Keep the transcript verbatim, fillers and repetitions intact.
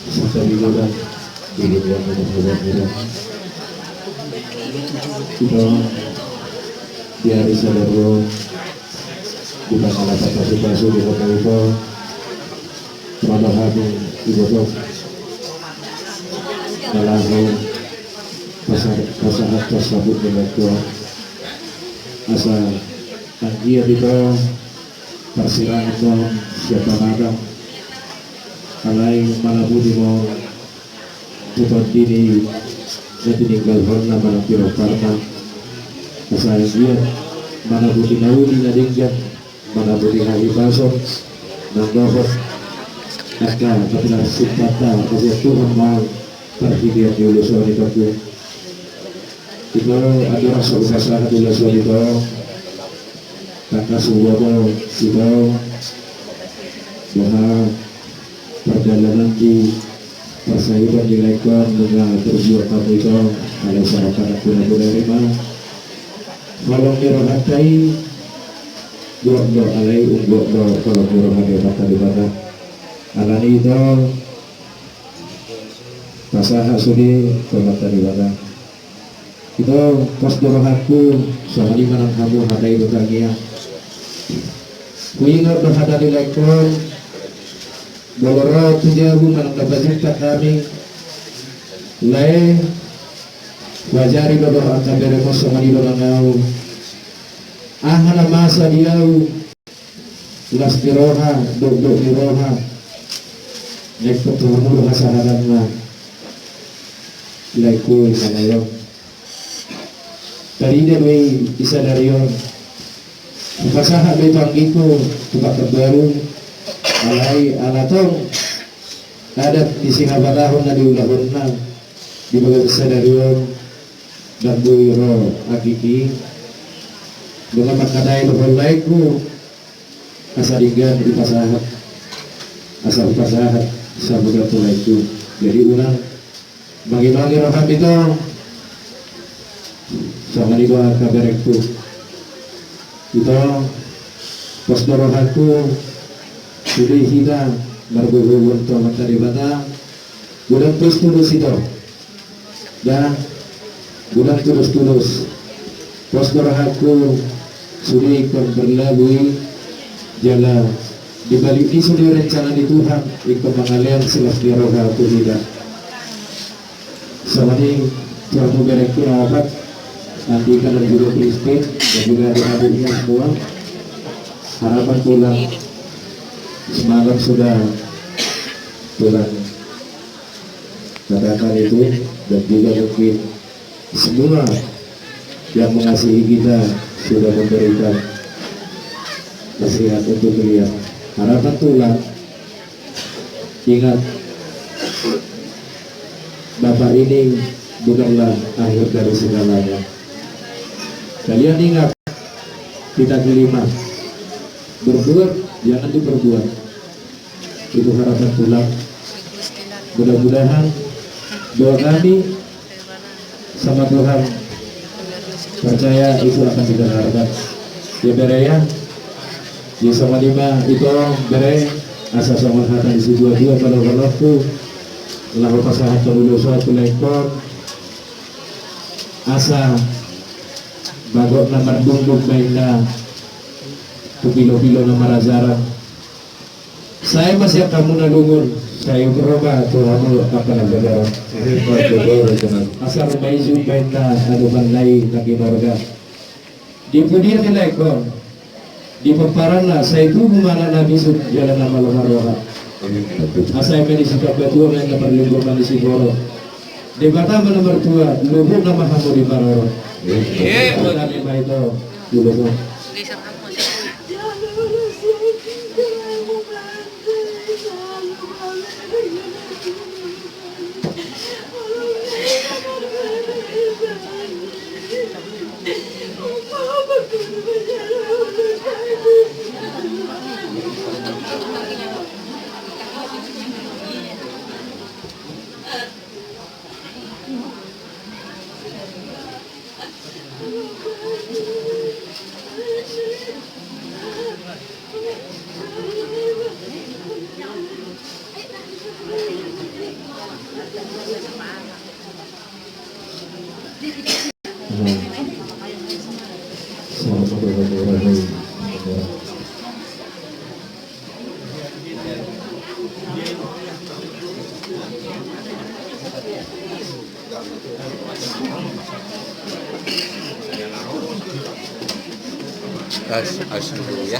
Santabi godang, di dunia ini godang, godang. Ito, di ari sadari on, di tanggal delapan pasupasu di kota ito, terada hami, iboto, na laho pasa-, pasahat pasabut ni lae on. Asa anggiat ito, parsirangan on sian pamatang. Alai manabuti ma on tu tondi ni na tininggalhonna manang pinomparna. Asa anggiat manabuti na uli na denggan, manabuti hahipason nang dohot angka na pinarsimpata, asa Tuhan ma on parhitean ni ulos on, ito. Ito, andorang so hupasahat ulos on, ito, tangkas huboto, ito, boha pardalanan ni parsahiton ni lae on, nunga terjuak hamu, ito, alai songon hata ni natuatua i ma, holong ni rohanta i, gok do, alai umgok do holong ni roha ni Amanta Debata. Alani, ito, pasahat sude tu Amanta Debata. Ito, pos do rohangku, songon i ma nang hamu hata i do tangiang. Huingot do hata ni lae on, molo ro tu jabu manang na pajumpang hami, lae, huajari do dohot angka berengku, songon i do nang ahu. Aha na masa di ahu, las ni roha, dokdok ni roha, na ingkon tu hamu do hasahatanna, laengku na malong. Tarida do i di sadari on. Hupasahat do i tu anggingku, tu Pekanbaru, alai ala tong adat ni sihabatahon na niulahonna di bagasan sadari on, ndang boi ro anggingki. Nunga mangkatai do ho laengku, asa denggan dipasahat, asa hupasahat sabulan tu laengku. Jadi unang mangimangi roham, ito, songon i do angka berengku. Ito, pos do rohangku, sude hita marboaboa tu Amanta Debata, godang tudostudos, ito. Ndang, godang tudostudos. Pos do rohangku, sude ingkon berlabuh i, jala di balik i sude rencana ni Tuhan ingkon mangalean silas ni roha tu hita. Songon i tu hamu berengku na opat, Andika dan juga Christine, dan juga adik-adiknya semua. Harapan tulang, semalam sudah tulang katakan itu, dan juga mungkin semua yang mengasihi kita sudah memberikan nasihat untuk beliau. Harapan tulang, ingat, Bapak ini bukanlah akhir dari segalanya. Kalian ingat, kita kelima, berbuat jangan diperbuat. Itu harapan tulang. Mudah-mudahan doa kami sama Tuhan, percaya itu akan didengarkan. Ya, bere, ya. Ya, songon i ma, ito, bere, asa songon hata ni situatua, pala-palangku, laho pasahathon ulos on tu laengkon, asa bagot na mardungdung ma inna tu pilopilo na marajaran. Sai ma sian hamu na lungun, sai ro ma tu hamu angka na pajajaran. Asa ro ma ijum baen na adopan na i na ginorga. Di pudian ni laengkon, di pomparanna, sai tubu ma anak na bisuk jala na malo marroha. Asa eme ni sitambatua ma inna marlinggoman ni siborok. Debata ma na martua, luhutna ma hamu di parorot. Hami ma ito, ulos on. Gas, gas dulu ya.